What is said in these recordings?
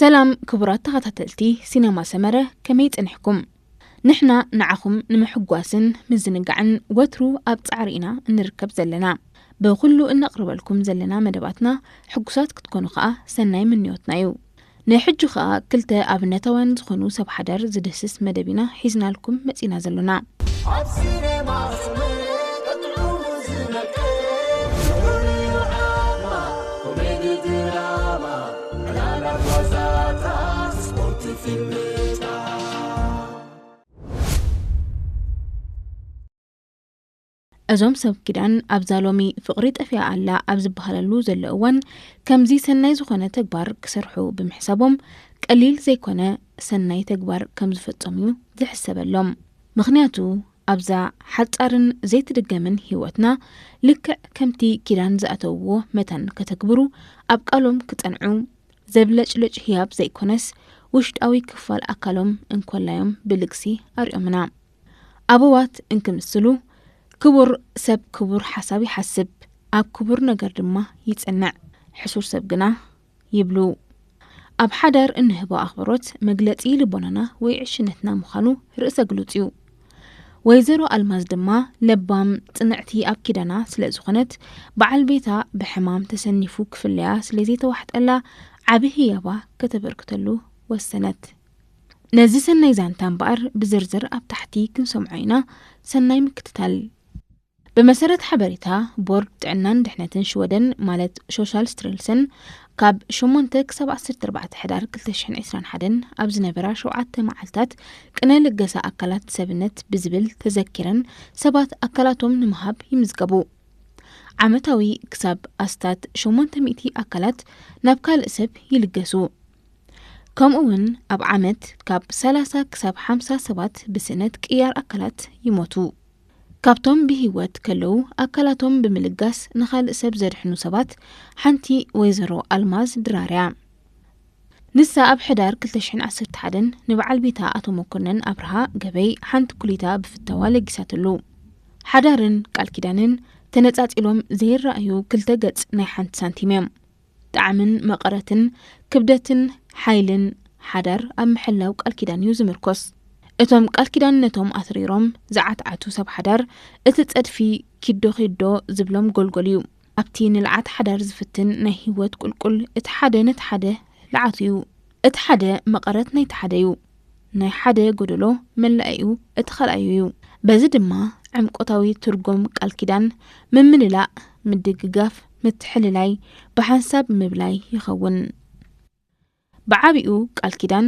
ሰላም ክቡራት ተኸታተልቲ ሲነማ ሰመረ፣ ከመይ ጸኒሕኩም? ንሕና ንዓኹም ንምሕጓስን ምዝንጋዕን ወትሩ ኣብ ጻዕሪ ኢና እንርከብ ዘለና። ብኹሉ እነቕርበልኩም ዘለና መደባትና ሕጉሳት ክትኮኑ ከኣ ሰናይ ምንዮትና እዩ። ንሕጂ ከኣ ክልተ ኣብነታውያን ዝኾኑ ሰብ ሓዳር ዝድህስስ መደብ ኢና ሒዝናልኩም መጺና ዘሎና። ኣብ ሲነማ ሰመረ ቀጥዑ ዝነቀ፣ ዝኽሪ ዓማ፣ ኮሜዲ ድራማ፣ ዕላላት ዋዛታት፣ ስፖርት ፊልምታት። እዞም ሰብ ኪዳን ኣብዛ ሎሚ ፍቕሪ ጠፊኣ ኣላ ኣብ ዝበሃለሉ ዘሎ እዋን ከምዚ ሰናይ ዝኾነ ተግባር ክሰርሑ ብምሕሳቦም ቀሊል ዘይኮነ ሰናይ ተግባር ከም ዝፈጸሙ እዩ ዝሕሰበሎም። ምኽንያቱ ኣብዛ ሓጻርን ዘይትድገምን ህይወትና ልክዕ ከምቲ ኪዳን ዝኣተውዎ መታን ከተግብሩ ኣብ ቃሎም ክጸንዑ ዘብለጭልጭ ህያብ ዘይኮነስ ውሽጣዊ ክፋል ኣካሎም እንኮላዮም ብልግሲ ኣርዮምና። ኣበዋት እንክምስሉ፣ ክቡር ሰብ ክቡር ሓሳብ ይሓስብ፣ ኣብ ክቡር ነገር ድማ ይጽንዕ፣ ሕሱር ሰብ ግና ይብሉ። ኣብ ሓዳር እንህቦ ኣኽብሮት መግለጺ ልቦናና ወይ ዕሽነትና ምዃኑ ርእሰ ግሉጽ እዩ። ወይዘሮ ኣልማዝ ድማ ለባም ጽንዕቲ ኣብ ኪዳና ስለ ዝኾነት፣ በዓል ቤታ ብሕማም ተሰኒፉ ክፍለያ ስለ ዘይተዋሕጠላ ዓቢ ህያባ ከተበርክተሉ ወሰነት። ነዚ ሰናይ ዛንታ እምበኣር ብዝርዝር ኣብ ታሕቲ ክንሰምዖ ኢና። ሰናይ ምክትታል። ብመሰረት ሓበሬታ ቦርድ ጥዕናን ድሕነትን ሽወደን ማለት ሶሻልስትሬልሰን ካብ ሸሞንተ ክሳብ ዓሰርተ ኣርባዕተ ሕዳር ክልተ ሽሕን ዕስራን ሓደን ኣብ ዝነበራ ሸውዓተ መዓልታት ቅነ ልገሳ ኣካላት ሰብነት ብዝብል ተዘኪረን ሰባት ኣካላቶም ንምሃብ ይምዝገቡ። ዓመታዊ ክሳብ ኣስታት ሸሞንተ ሚእቲ ኣካላት ናብ ካልእ ሰብ ይልገሱ። ከምኡ እውን ኣብ ዓመት ካብ ሰላሳ ክሳብ ሓምሳ ሰባት ብስእነት ቅያር ኣካላት ይሞቱ። ካብቶም ብህይወት ከለዉ ኣካላቶም ብምልጋስ ንኻልእ ሰብ ዘድሕኑ ሰባት ሓንቲ ወይዘሮ ኣልማዝ ድራር እያ። ንሳ ኣብ ሕዳር ክልተ ሽሕን ዓሰርተ ሓደን ንበዓል ቤታ ኣቶ መኮነን ኣብርሃ ገበይ ሓንቲ ኩሊታ ብፍታዋ ለጊሳትሉ። ሓዳርን ቃል ኪዳንን ተነጻጺሎም ዘይረኣዩ ክልተ ገጽ ናይ ሓንቲ ሳንቲም እዮም። ጣዕምን መቐረትን፣ ክብደትን ሓይልን ሓዳር ኣብ ምሕላው ቃል ኪዳን እዩ ዝምርኮስ። እቶም ቃል ኪዳን ነቶም ኣትሪሮም ዝዓትዓቱ ሰብ ሓዳር፣ እቲ ጸድፊ ኪዶ ኪዶ ዝብሎም ጎልጎል እዩ። ኣብቲ ንልዓት ሓዳር ዝፍትን ናይ ህይወት ቁልቁል፣ እቲ ሓደ ነቲ ሓደ ልዓቱ እዩ። እቲ ሓደ መቐረት ናይቲ ሓደ እዩ። ናይ ሓደ ጎደሎ መላኢኡ እቲ ካልኣዩ እዩ። በዚ ድማ ዕምቆታዊ ትርጉም ቃል ኪዳን ምምልላእ፣ ምድግጋፍ፣ ምትሕልላይ፣ ብሓንሳብ ምብላይ ይኸውን። ብዓቢኡ ቃል ኪዳን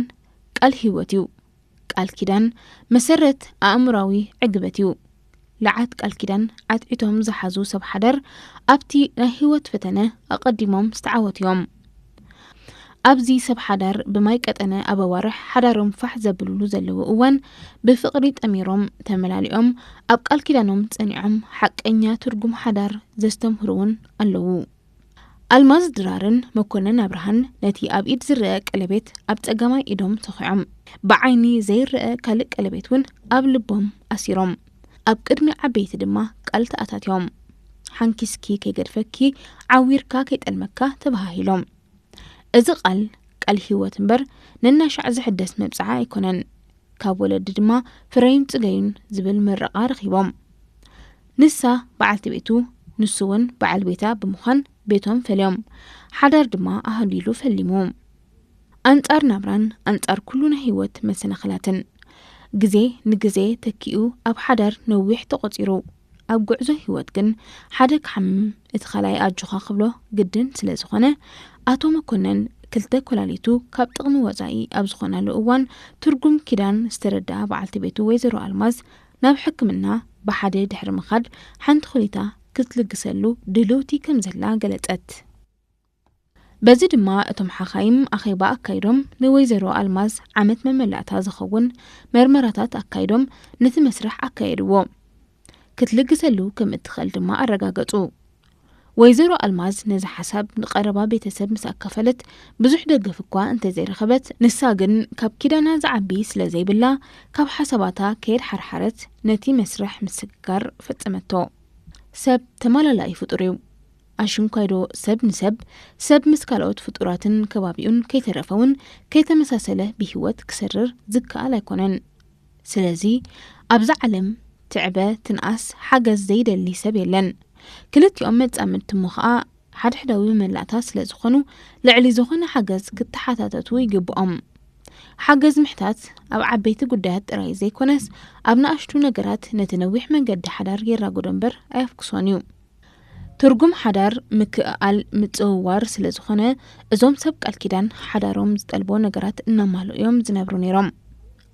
ቃል ህይወት እዩ። ቃል ኪዳን መሰረት ኣእምሮኣዊ ዕግበት እዩ። ልዓት ቃል ኪዳን ዓትዒቶም ዝሓዙ ሰብ ሓዳር ኣብቲ ናይ ህይወት ፈተነ ኣቐዲሞም ዝተዓወቱ እዮም። ኣብዚ ሰብ ሓዳር ብማይ ቀጠነ ኣብ ኣዋርሕ ሓዳሮም ፋሕ ዘብልሉ ዘለዉ እዋን ብፍቕሪ ጠሚሮም ተመላሊኦም ኣብ ቃል ኪዳኖም ጸኒዖም ሓቀኛ ትርጉም ሓዳር ዘስተምህሩ እውን ኣለዉ። ኣልማዝ ድራርን መኮነን ኣብርሃን ነቲ ኣብ ኢድ ዝረአ ቀለቤት ኣብ ጸጋማይ ኢዶም ተኺዖም፣ ብዓይኒ ዘይረአ ካልእ ቀለቤት እውን ኣብ ልቦም ኣሲሮም፣ ኣብ ቅድሚ ዓበይቲ ድማ ቃል ተኣታትዮም። ሓንኪስኪ ከይገድፈኪ፣ ዓዊርካ ከይጠልመካ ተበሃሂሎም። እዚ ቃል፣ ቃል ህይወት እምበር ነናሻዕ ዝሕደስ መብጽዓ ኣይኮነን። ካብ ወለዲ ድማ ፍረዩን ጽገዩን ዝብል ምርቓ ረኺቦም። ንሳ በዓልቲ ቤቱ፣ ንሱ እውን በዓል ቤታ ብምዃን ቤቶም ፈልዮም። ሓዳር ድማ ኣህሊሉ ፈሊሙ። ኣንጻር ናብራን ኣንጻር ኩሉ ናይ ህይወት መሰናኽላትን፣ ግዜ ንግዜ ተኪኡ ኣብ ሓዳር ነዊሕ ተቖጺሩ። ኣብ ጉዕዞ ህይወት ግን ሓደ ክሓምም እቲ ካልኣይ ኣጆኻ ክብሎ ግድን ስለ ዝኾነ፣ ኣቶ መኮነን ክልተ ኮላሊቱ ካብ ጥቕሚ ወጻኢ ኣብ ዝኾናሉ እዋን ትርጉም ኪዳን ዝተረድኣ በዓልቲ ቤቱ ወይዘሮ ኣልማዝ ናብ ሕክምና ብሓደ ድሕሪ ምኻድ ሓንቲ ኮሊታ ክትልግሰሉ ድልውቲ ከም ዘላ ገለጸት። በዚ ድማ እቶም ሓኻይም ኣኼባ ኣካይዶም ንወይዘሮ ኣልማዝ ዓመት መመላእታ ዝኸውን መርመራታት ኣካይዶም ነቲ መስርሕ ኣካየድዎ። ክትልግሰሉ ከም እትኽእል ድማ ኣረጋገጹ። ወይዘሮ ኣልማዝ ነዚ ሓሳብ ንቐረባ ቤተሰብ ምስ ኣካፈለት ብዙሕ ደገፍ እኳ እንተዘይረኸበት፣ ንሳ ግን ካብ ኪዳና ዝዓቢ ስለ ዘይብላ ካብ ሓሳባታ ከየድሓርሓረት ነቲ መስርሕ ምስግጋር ፈጸመቶ። ሰብ ተማላላኢ ፍጡር እዩ። ኣሽንኳይዶ ሰብ ንሰብ፣ ሰብ ምስ ካልኦት ፍጡራትን ከባቢኡን ከይተረፈ እውን ከይተመሳሰለ ብህይወት ክሰርር ዝከኣል ኣይኮነን። ስለዚ ኣብዛ ዓለም ትዕበ ትንኣስ ሓገዝ ዘይደሊ ሰብ የለን። ክልቲኦም መጻምድቲ እሞ ኸኣ ሓድሕዳዊ መላእታ ስለ ዝኾኑ ልዕሊ ዝኾነ ሓገዝ ክተሓታተቱ ይግብኦም። ሓገዝ ምሕታት ኣብ ዓበይቲ ጉዳያት ጥራይ ዘይኮነስ ኣብ ንኣሽቱ ነገራት ነቲ ነዊሕ መንገዲ ሓዳር የራጉዶ እምበር ኣየፍክሶን እዩ። ትርጉም ሓዳር ምክእኣል ምጽውዋር ስለ ዝኾነ እዞም ሰብ ቃል ኪዳን ሓዳሮም ዝጠልቦ ነገራት እናማልኡ እዮም ዝነብሩ ነይሮም።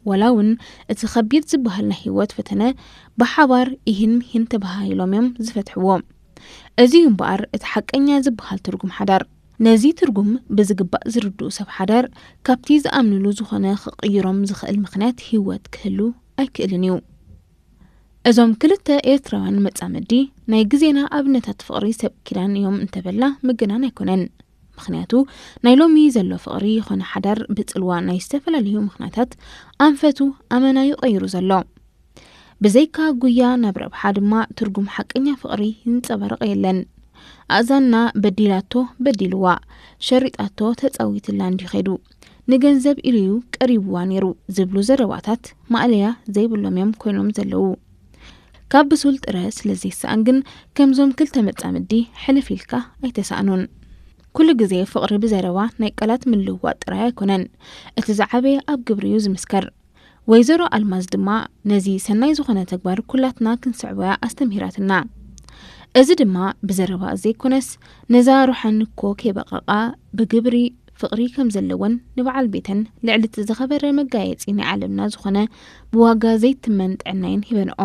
ወላ እውን እቲ ከቢድ ዝበሃል ናይ ህይወት ፈተነ ብሓባር ይህን ምሂን ተባሃሂሎም እዮም ዝፈትሕዎ። እዚ እዩ እምበኣር እቲ ሓቀኛ ዝበሃል ትርጉም ሓዳር። ነዚ ትርጉም ብዝግባእ ዝርድኡ ሰብ ሓዳር ካብቲ ዝኣምንሉ ዝኾነ ክቕይሮም ዝኽእል ምኽንያት ህይወት ክህሉ ኣይክእልን እዩ። እዞም ክልተ ኤርትራውያን መጻምዲ ናይ ግዜና ኣብነታት ፍቕሪ ሰብ ኪዳን እዮም እንተበልና ምግናን ኣይኮነን። ምኽንያቱ ናይ ሎሚ ዘሎ ፍቕሪ ይኾነ ሓዳር ብጽልዋ ናይ ዝተፈላለዩ ምኽንያታት ኣንፈቱ ኣመናዩ ቀይሩ ዘሎ። ብዘይካ ጉያ ናብ ረብሓ ድማ ትርጉም ሓቀኛ ፍቕሪ ይንጸባረቕ የለን። ኣእዛንና በዲላቶ በዲልዋ፣ ሸሪጣቶ ተጻዊትላ እንዲ ኸይዱ፣ ንገንዘብ ኢሉዩ ቀሪብዋ ነይሩ ዝብሉ ዘረባታት ማእለያ ዘይብሎም እዮም ኮይኖም ዘለዉ። ካብ ብሱል ጥረ ስለ ዘይሰኣን ግን ከምዞም ክልተ መጻምዲ ሕልፍ ኢልካ ኣይተሳእኑን። ኩሉ ግዜ ፍቕሪ ብዘረባ ናይ ቃላት ምልውዋጥ ጥራይ ኣይኮነን፣ እቲ ዝዓበየ ኣብ ግብሪ እዩ ዝምስከር። ወይዘሮ ኣልማዝ ድማ ነዚ ሰናይ ዝኾነ ተግባር ኩላትና ክንስዕቦያ ኣስተምሂራትና። እዚ ድማ ብዘረባ ዘይኮነስ ነዛ ሩሓን እኮ ከይበቐቓ ብግብሪ ፍቕሪ ከም ዘለወን ንበዓል ቤተን ልዕሊ እቲ ዝኸበረ መጋየጺ ናይ ዓለምና ዝኾነ ብዋጋ ዘይትመን ጥዕናየን ሂበንኦ።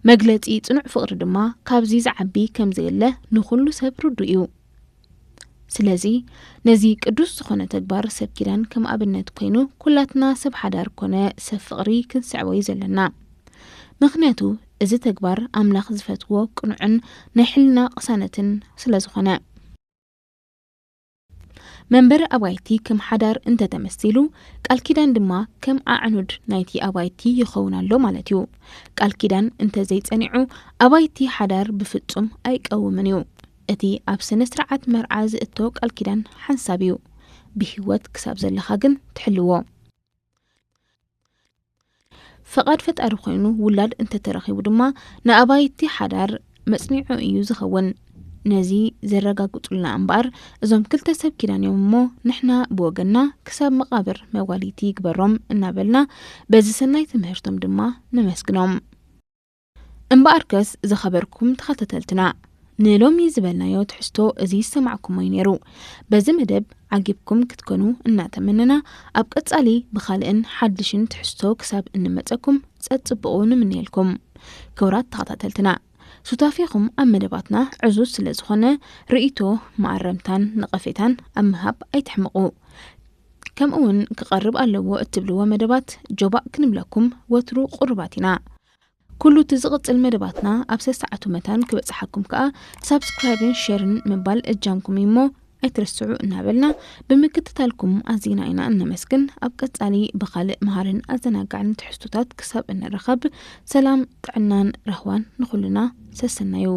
መግለጺ ጽኑዕ ፍቕሪ ድማ ካብዚ ዝዓቢ ከም ዘየለ ንኹሉ ሰብ ርዱእ እዩ። ስለዚ ነዚ ቅዱስ ዝኾነ ተግባር ሰብ ኪዳን ከም ኣብነት ኮይኑ ኩላትና ሰብ ሓዳር ኮነ ሰብ ፍቕሪ ክንስዕቦ እዩ ዘለና። ምኽንያቱ እዚ ተግባር ኣምላኽ ዝፈትዎ ቅኑዕን ናይ ሕልና ቅሳነትን ስለ ዝኾነ። መንበሪ ኣባይቲ ከም ሓዳር እንተተመሲሉ፣ ቃል ኪዳን ድማ ከም ኣዕኑድ ናይቲ ኣባይቲ ይኸውን ኣሎ ማለት እዩ። ቃል ኪዳን እንተዘይጸኒዑ፣ ኣባይቲ ሓዳር ብፍጹም ኣይቀውምን እዩ። እቲ ኣብ ስነ ስርዓት መርዓ ዝእቶ ቃል ኪዳን ሓንሳብ እዩ። ብህይወት ክሳብ ዘለኻ ግን ትሕልዎ። ፈቓድ ፈጣሪ ኮይኑ ውላድ እንተተረኺቡ ድማ ንኣባይቲ ሓዳር መጽኒዑ እዩ ዝኸውን። ነዚ ዘረጋግጹልና እምበኣር እዞም ክልተ ሰብ ኪዳን እዮም እሞ ንሕና ብወገንና ክሳብ መቓብር መዋሊቲ ይግበሮም እናበልና በዚ ሰናይ ትምህርቶም ድማ ነመስግኖም። እምበኣርከስ ዝኸበርኩም ተኸታተልትና ንሎሚ ዝበልናዮ ትሕዝቶ እዚ ዝሰማዕኩሞ እዩ ነይሩ። በዚ መደብ ዓጊብኩም ክትኮኑ እናተመነና ኣብ ቀጻሊ ብኻልእን ሓድሽን ትሕዝቶ ክሳብ እንመጸኩም ጸጽብቑ ንምንየልኩም። ክቡራት ተኸታተልትና ሱታፌኹም ኣብ መደባትና ዕዙዝ ስለ ዝኾነ ርእይቶ፣ መኣረምታን ነቐፌታን ኣብ ምሃብ ኣይትሕምቑ። ከምኡ እውን ክቐርብ ኣለዎ እትብልዎ መደባት ጆባእ ክንብለኩም ወትሩ ቁሩባት ኢና። ኩሉ እቲ ዝቕጽል መደባትና ኣብ ሰሰዓቱ መታን ክበጽሓኩም ከኣ ሳብስክራይብን ሸርን ምባል እጃምኩም እዩ እሞ ኣይትረስዑ እናበልና ብምክትታልኩም ኣዚና ኢና እነመስግን። ኣብ ቀጻሊ ብኻልእ መሃርን ኣዘናጋዕን ትሕዝቶታት ክሳብ እንረኸብ ሰላም ጥዕናን ራህዋን ንኹልና ሰሰናዩ።